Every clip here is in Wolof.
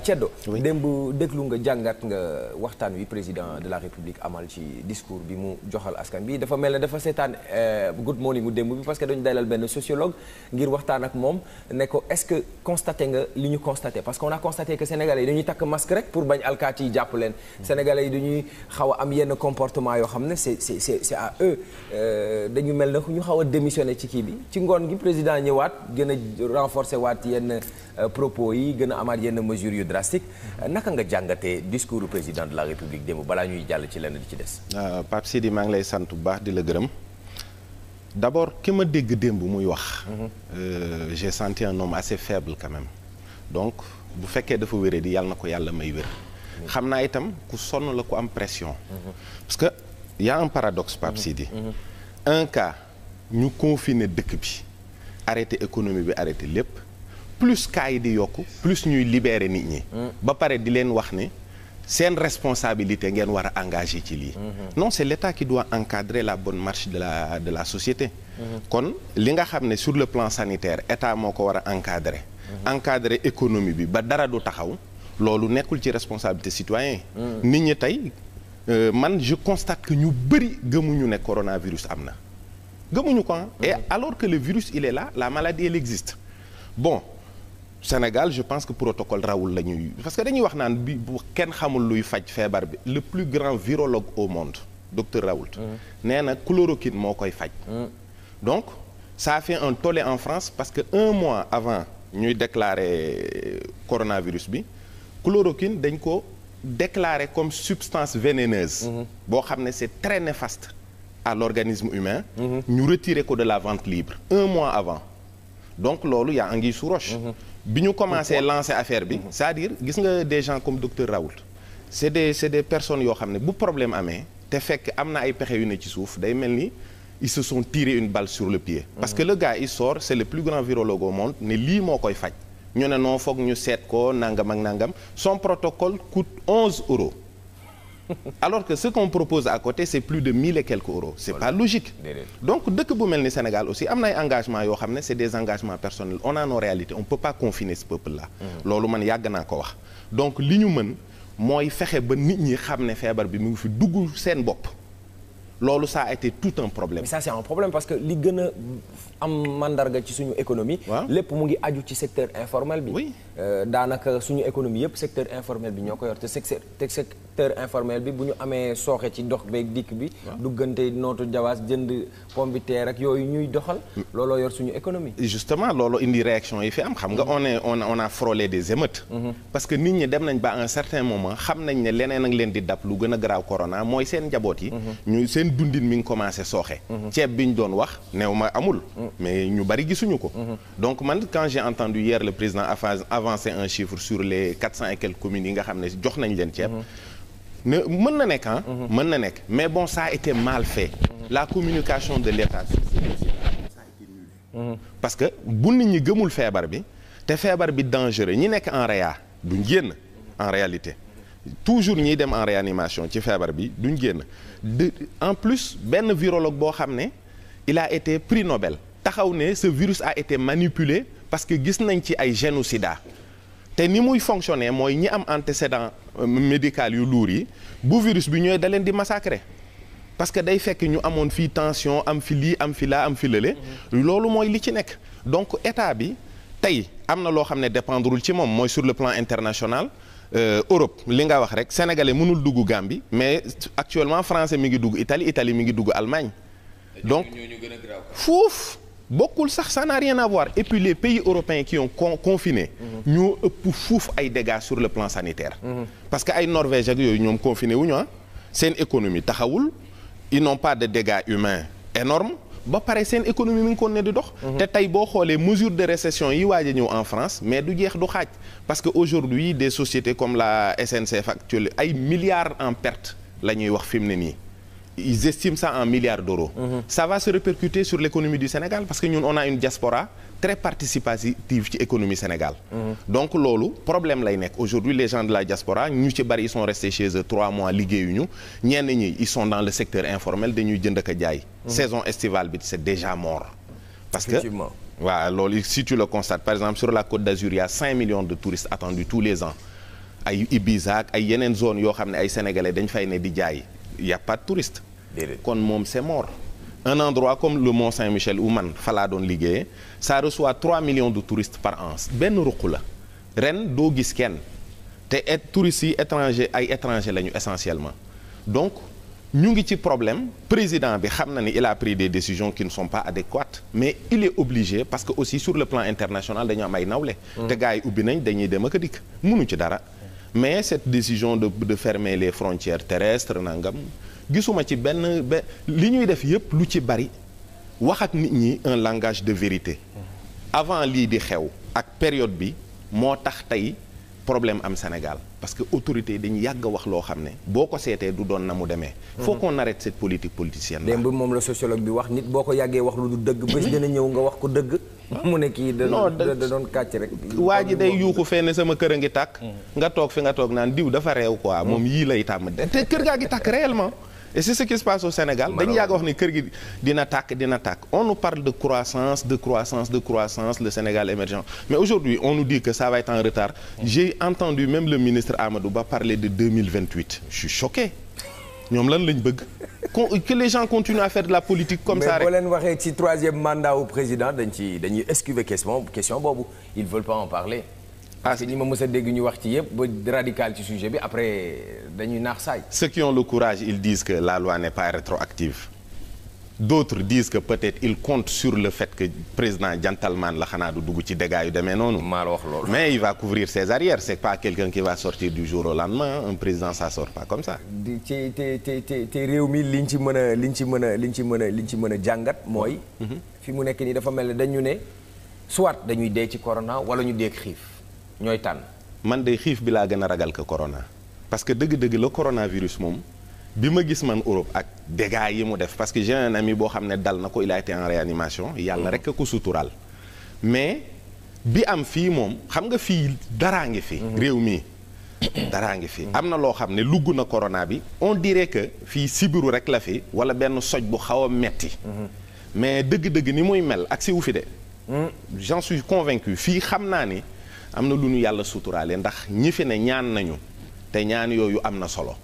Ceddo démb déglu nga jàngat nga waxtaan wi président de la République amal ci discours bi mu joxal askan bi dafa mel ne dafa seetaan Good Morning mu démb bi parce que dañu dalal benn sociologue ngir waxtaan ak moom ne ko est-ce que constaté nga li ñu constaté parce qu'on a constaté que sénégalais yi dañuy takk masque rek pour bañ alkaati yi jàpp leen sénégalais yi dañuy xaw a am yenn comportement yoo xam ne c'est à eux dañu mel ne ñu xaw a démissionné ci kii bi ci ngoon gi président ñëwaat gën a renforcer waat yenn propos yi gën a amaat yenn mesures yu drastique naka nga jàngatee discours du président de la République démb balaa ñuy jàll ci lenn di ci des. Pape Sidi maa ngi lay sant bu baax di la gërëm d'abord ki ma dégg démb muy wax. J'ai senti un homme assez faible quand même donc bu fekkee dafa wéree di yàlla na ko yàlla may wér. xam naa itam ku sonn la ku am pression. parce que y a un paradoxe Pape Sidi. un cas ñu confiner dëkk bi arrêté économie bi arrêté lépp. plus cas yi di yokk plus ñuy libérer nit ñi. ba pare di leen wax ne seen responsabilité ngeen war a engager ci lii. non c'est l'État qui doit encadrer la bonne marche de la société. kon li nga xam ne sur le plan sanitaire État moo ko war a encadrer. encadrer économie bi ba dara du taxaw loolu nekkul ci responsabilité citoyen nit ñi tey man je constate que ñu bëri gëmuñu ne coronavirus am na gëmuñu ko et alors que le virus il est là la maladie elle existe bon. Sénégal je pense que protocole Raoult la ñuy parce que dañuy wax naan bi bu kenn xamul luy faj feebar bi le plus grand virologue au monde docteur Raoult nee na chloroquine moo koy faj donc ça a fait un tollé en France parce que un mois avant ñuy déclarer coronavirus bi chloroquine dañ ko déclarer comme substance vénéneuse boo xam ne c'est très néfaste à l'organisme humain ñu retirer ko de la vente libre un mois avant donc loolu y a anguille sous roche bi ñu commencé lancer affaire bi c'est-à-dire gis nga des gens comme docteur Raoult c'est des personnes yoo xam ne bu problème amee te fekk am na ay pexe yu ne ci suuf day mel ni ils se sont tiré une balle sur le pied parce que le gars il sort c'est le plus grand virologue au monde ne lii moo koy faj ñu ne non foog ñu seet ko nangam ak nangam son protocole coûte 11 €. Alors que ce qu'on propose à côté c'est plus de 1000 et quelques euros c'est pas logique donc dëkk bu mel ni Sénégal aussi am na ay engagements yoo xam ne c'est des engagements personnels on a nos réalités on peut pas confiner ce peuple là loolu man yàgg naa ko wax donc li ñu mën mooy fexe ba nit ñi xam ne feebar bi mu ngi fi dugg seen bopp loolu ça a été tout un problème. mais ça c'est un problème parce que li gën a am mandarga ci suñu économie. lépp mu ngi aju ci secteur informel bi. oui daanaka suñu économie yëpp secteur informel bi ñoo ko yor te secteur informel bi bu ñu amee sooxe ci dox beeg dikk bi. duggante nootu jawaas jënd pomme de terre ak yooyu ñuy doxal. looloo yor suñu économie. justement loolu indi réaction yi fi am xam nga on a frôlé des émeutes. parce que nit ñi dem nañ ba à un certain moment xam nañ ne leneen ak leen di dab lu gën a garaaw corona mooy seen njaboot yi. seen dundin mi ngi commencé sooxe. ceeb bi ñu doon wax néew ma amul. mais ñu bari gisuñu ko. donc man quand j'ai entendu hier le président avancer un chiffre sur les 400 et quelques communes yi nga xam ne jox nañ leen ceeb. ne mën na nekk mën na nekk mais bon ça a été mal fait. la communication de l'État ça a été nul. parce que bu nit ñi gëmul feebar bi te feebar bi dangereux ñi nekk en réa duñ génn en réalité. toujours ñiy dem en réanimation ci feebar bi duñ génn en plus benn virologue boo xam ne il a été prix Nobel taxaw ne ce virus a été manipulé parce que gis nañ ci ay génocida te ni muy fonctionner mooy ñi am antécédent médical yu lourd yi bu virus bi ñooy da leen di massacrer parce que day fekk ñu amoon fii tension am fi lii am fi laa am fi lële loolu mooy li ci nekk donc état bi tey am na loo xam ne dépendrul ci moom mooy sur le plan international. Europe li nga wax rek sénégalais mënul dugg Gambie mais actuellement français mi ngi dugg Italie mi ngi dugg Allemagne donc fuuf bokkul sax ça n'a rien à voir et puis les pays européens qui ont confiné ñoo ëpp fuuf ay dégâts sur le plan sanitaire parce que ay Norvège ak yooyu ñoom confiné wuñu seen économie taxawul ils n'ont pas de dégâts humains énormes ba pare seen économie mi ngi ko ne di dox te tey boo xoolee mesure de récession yi waaj a ñëw en France mais du jeex du xaaj parce que aujourd'hui des sociétés comme la SNCF actuelle ay milliards en perte la ñuy wax fi mu ne nii ils estiment ça en milliards d'euros ça va se répercuter sur l'économie du Sénégal parce que ñun on a une diaspora très participative ci économie Sénégal donc loolu problème lay nekk aujourd'hui les gens de la diaspora ñu ci bari ils sont restés chez eux 3 mois liggéeyuñu ñenn ñi ils sont dans le secteur informel dañuy jënd ak a jaay saison estivale bi c'est déjà mort parce que waaw loolu si tu le constates par exemple sur la Côte d'Azur il y a 5 millions de touristes attendus tous les ans ay Ibiza ak ay yeneen zone yoo xam ne ay sénégalais dañ fay ne di jaay il y a pas de touristes. kon moom c'est mort. un endroit comme le Mont Saint-Michel où man fa laa doon liggéeyee ça reçoit 3 millions de touristes par an benn ruq la ren doo gis kenn te touristes yi étranger lañu essentiellement donc ñu ngi ci problème président bi xam na ni il a pris des décisions qui ne sont pas adéquates mais il est obligé parce que aussi sur le plan international dañu am ay nawle te gars yi ubbi nañ dañuy dem ak a dikk mënu ci dara mais cette décision de fermer les frontières terrestres nangam gisuma ci benn li ñuy def yépp lu ci bari wax ak nit ñi un langage de vérité avant lii di xew ak période bi moo tax tey problème am Sénégal parce que autorités yi dañu yàgg a wax loo xam ne boo ko seetee du doon na mu demee. faut qu'on arrête cette politique politicienne là. démb moom la sociologue bi wax nit boo ko yàggee wax lu du dëgg. bés dina ñëw nga wax ko dëgg. mu ne kii da doon kàcc rek. waa ji day yuuxu fee ne sama kër a ngi tàkk. nga toog fi nga toog naan diw dafa réew quoi moom yii lay tàmm te kër gaa ngi tàkk réellement. et c'est ce qui se passe au Sénégal dañu yàgg wax ni kër gi dina tàkk on nous parle de croissance le Sénégal émergent mais aujourd'hui on nous dit que ça va être en retard j'ai entendu même le ministre Amadou Ba parler de 2028 je suis choqué ñoom lan lañ bëgg que les gens continuent à faire de la politique comme ça rek. mais boo leen waxee ci troisième mandat au président dañuy esquiver question boobu ils veulent pas en parler. parce que ñi ma mës a dégg ñu wax ci yëpp ba radical ci sujet bi après dañuy naax saay. ceux qui ont le courage ils disent que la loi n'est pas rétroactive d'autres disent que peut-être ils comptent sur le fait que président gentleman la xanaa du dugg ci dégâts yu demee noonu. maa la wax loolu. mais il va couvrir ses arrières c'est pas quelqu'un qui va sortir du jour au lendemain un président ça sort pas comme ça. te réew mi liñ ci mën a jàngat mooy. fi mu nekk nii dafa mel ne dañu ne soit dañuy dee ci corona wala ñu dee xiif. ñooy tànn. man de xiif bi laa gën a ragal que corona parce que dëgg-dëgg la coronavirus moom bi ma gis man Europe ak dégâts yi mu def parce que j'ai un ami boo xam ne dal na ko il a été en réanimation yàlla rek a ko suturaal mais bi am fii moom xam nga fii daraa ngi fi. réew mi daraa ngi fi. am na loo xam ne lugg na corona bi on dirait que fii sibiru rek la fi wala benn soj bu xaw a metti mais dëgg-dëgg ni muy mel ak si wu fi de. j'en suis convaincu fii xam naa ni. am na lu ñu yàlla suturaale ndax ñi fi ne ñaan nañu te ñaan yooyu am na solo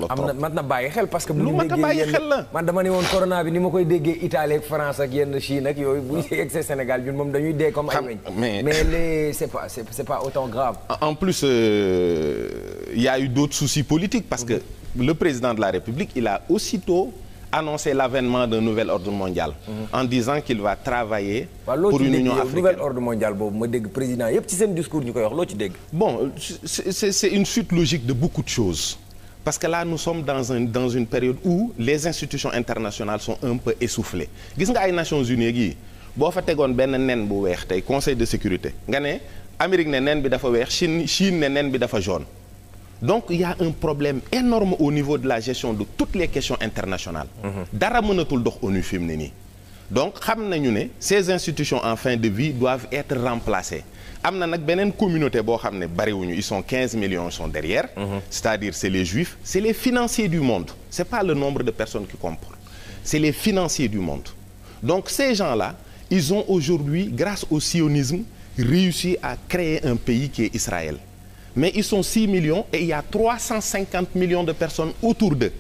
trop mat na bàyyi xel parce que bu lu ñu mat a bàyyi xel la man dama ne woon corona bi ni ma koy déggee Italie ak France ak yenn Chine ak yooyu bu ñu egsee Sénégal ñun moom dañuy dee comme ay weñ mais c'est pas autant grave. En plus il y a eu d'autres soucis politiques parce que le président de la République il a aussitôt annoncé l'avènement d'un nouvel ordre mondial en disant qu'il va travailler pour une union africaine. nouvel ordre mondial boobu ma dégg président yépp ci seen discours ñu koy wax loo ci dégg. Bon c'est une suite logique de beaucoup de choses parce que là nous sommes dans une période où les institutions internationales sont un peu essoufflées gis nga ay Nations Unies yi boo fa tegoon benn nen bu weex tey Conseil de sécurité nga ne Amérique ne nen bi dafa weex Chine ne nen bi dafa jaune. Donc il y a un problème énorme au niveau de la gestion de toutes les questions internationales. dara mënatul dox ONU fi mu ne nii. donc xam nañu ne ces institutions en fin de vie doivent être remplacées am na nag beneen communauté boo xam ne bariwuñu ils sont 15 millions ils sont derrière. c'est-à-dire c'est les juifs c'est les financiers du monde c'est pas le nombre de personnes qui comptent c'est les financiers du monde. donc ces gens-là ils ont aujourd'hui grâce au sionisme réussi à créer un pays qui est Israël. mais ils sont 6 millions et il y a 350 millions de personnes autour d'eux.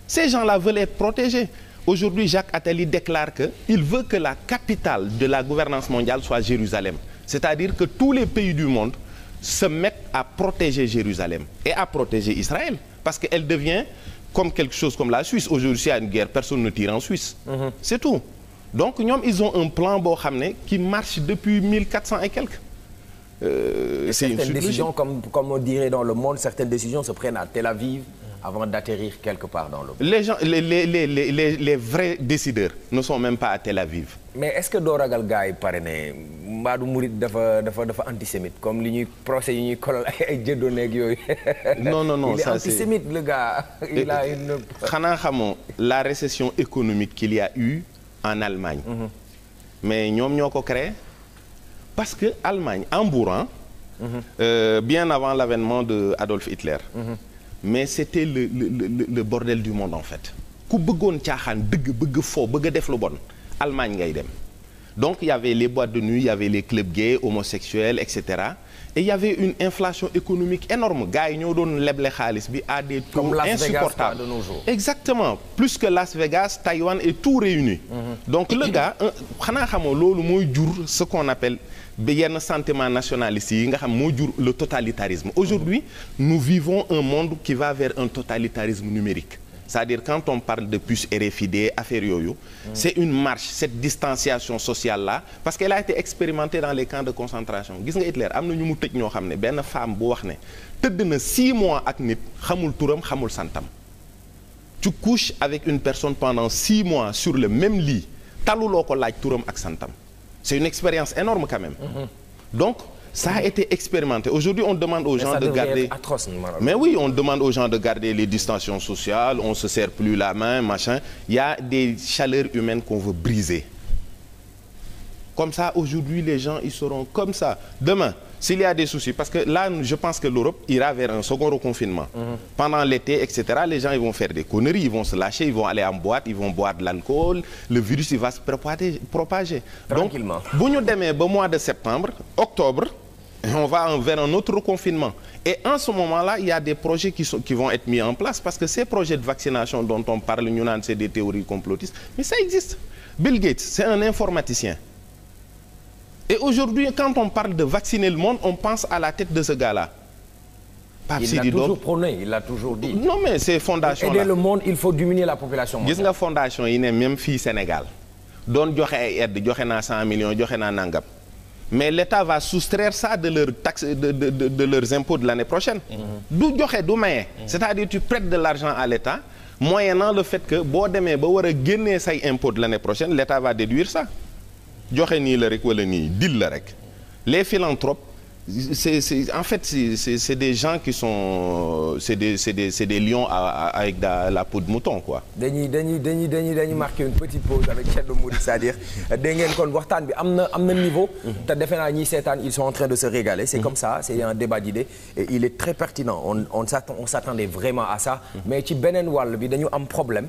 Ces gens-là veulent être protégés. Aujourd'hui, Jacques Attali déclare qu'il veut que la capitale de la gouvernance mondiale soit Jérusalem. C'est-à-dire que tous les pays du monde se mettent à protéger Jérusalem et à protéger Israël. Parce qu'elle devient comme quelque chose comme la Suisse. Aujourd'hui, s'il y a une guerre, personne ne tire en Suisse. C'est tout. Donc, ils ont un plan qui marche depuis 1400 et quelques. Certaines décisions, comme on dirait dans le monde, certaines décisions se prennent à Tel Aviv avant d'atterrir quelque part dans le monde. Les gens, les vrais décideurs ne sont même pas à Tel Aviv. Mais est-ce que doo ragal gars yi pare ne mbaadu murit dafa antisémite comme li ñuy procès yi ñuy kolal ay jëddoneeg yooyu. non il est antisémite le gars. il a une. xanaa xamoo la récession économique qu'il y a eu en Allemagne. mais ñoom ñoo ko créé. Parce que Allemagne en bourran bien avant l'avènement de Adolf Hitler mais c'était le bordel du monde en fait ku bëggoon caaxaan dëgg bëgg foo bëgg a def lu bon Allemagne ngay dem Donc il y avait les boîtes de nuit, il y avait les clubs gays, homosexuels, etc. Et il y avait une inflation économique énorme. Gars yi ñoo doon leble xaalis bi à des taux insupportables. De nos jours. Exactement, plus que Las Vegas, Taïwan et tout réuni. Donc le gars xanaa xamoo loolu mooy jur ce qu'on appelle yenn sentiment nationaliste yi nga xam moo jur le totalitarisme. Aujourd'hui, nous vivons un monde qui va vers un totalitarisme numérique. C'est-à-dire quand on parle de puces RFID, affaires yooyu, c'est une marche, cette distanciation sociale-là, parce qu'elle a été expérimentée dans les camps de concentration. Gis nga Hitler am na ñu mu tëj ñoo xam ne benn femme bu wax ne tëdd na 6 mois ak nit xamul turam xamul santam. Tu couches avec une personne pendant 6 mois sur le même lit taluloo ko laaj turam ak santam. C'est une expérience énorme quand même. Donc ça a été expérimenté. Aujourd'hui, on demande aux gens de garder... atroce, mais oui, on demande aux gens de garder les distanciations sociales, on se serre plus la main, machin. Il y a des chaleurs humaines qu'on veut briser. Comme ça, aujourd'hui, les gens, ils seront comme ça. Demain, s'il y a des soucis, parce que là, je pense que l'Europe ira vers un second reconfinement. Pendant l'été, etc., les gens, ils vont faire des conneries, ils vont se lâcher, ils vont aller en boîte, ils vont boire de l'alcool, le virus, il va se propager. Tranquillement. Donc, bu ñu demee ba mois de septembre, octobre, on va vers un autre reconfinement. Et en ce moment-là, il y a des projets qui vont être mis en place, parce que ces projets de vaccination dont on parle, ñu naan c'est des théories complotistes, mais ça existe. Bill Gates, c'est un informaticien. Et aujourd'hui, quand on parle de vacciner le monde, on pense à la tête de ce gars-là. Il l'a toujours prôné, il l'a toujours dit. Non, mais ces fondations-là... Aider le monde, il faut diminuer la population mondiale. Gis nga fondation yi ne même fii Sénégal doon joxe ay aide joxe naa 100 millions joxe naa nangam. Mais l'État va soustraire ça de leurs taxes, de leurs impôts de l'année prochaine. Du joxe du maye. C'est-à-dire tu prêtes de l'argent à l'État, moyennant le fait que boo demee ba war a génnee say impôts de l'année prochaine, l'État va déduire ça. Joxe nii la rek wala nii dil la rek. Les philanthropes, en fait c'est des gens qui sont c'est des lions avec la peau de mouton quoi. dañuy marquer une petite pause avec Thierno Mouride, c'est-à-dire dégg ngeen kon waxtaan bi am na niveau. te defe naa ñiy seetaan ils sont en train de se régaler. C'est comme ça, c'est un débat d'idées et il est très pertinent. On s'attendait vraiment à ça. Mais ci beneen wàll bi dañu am problème.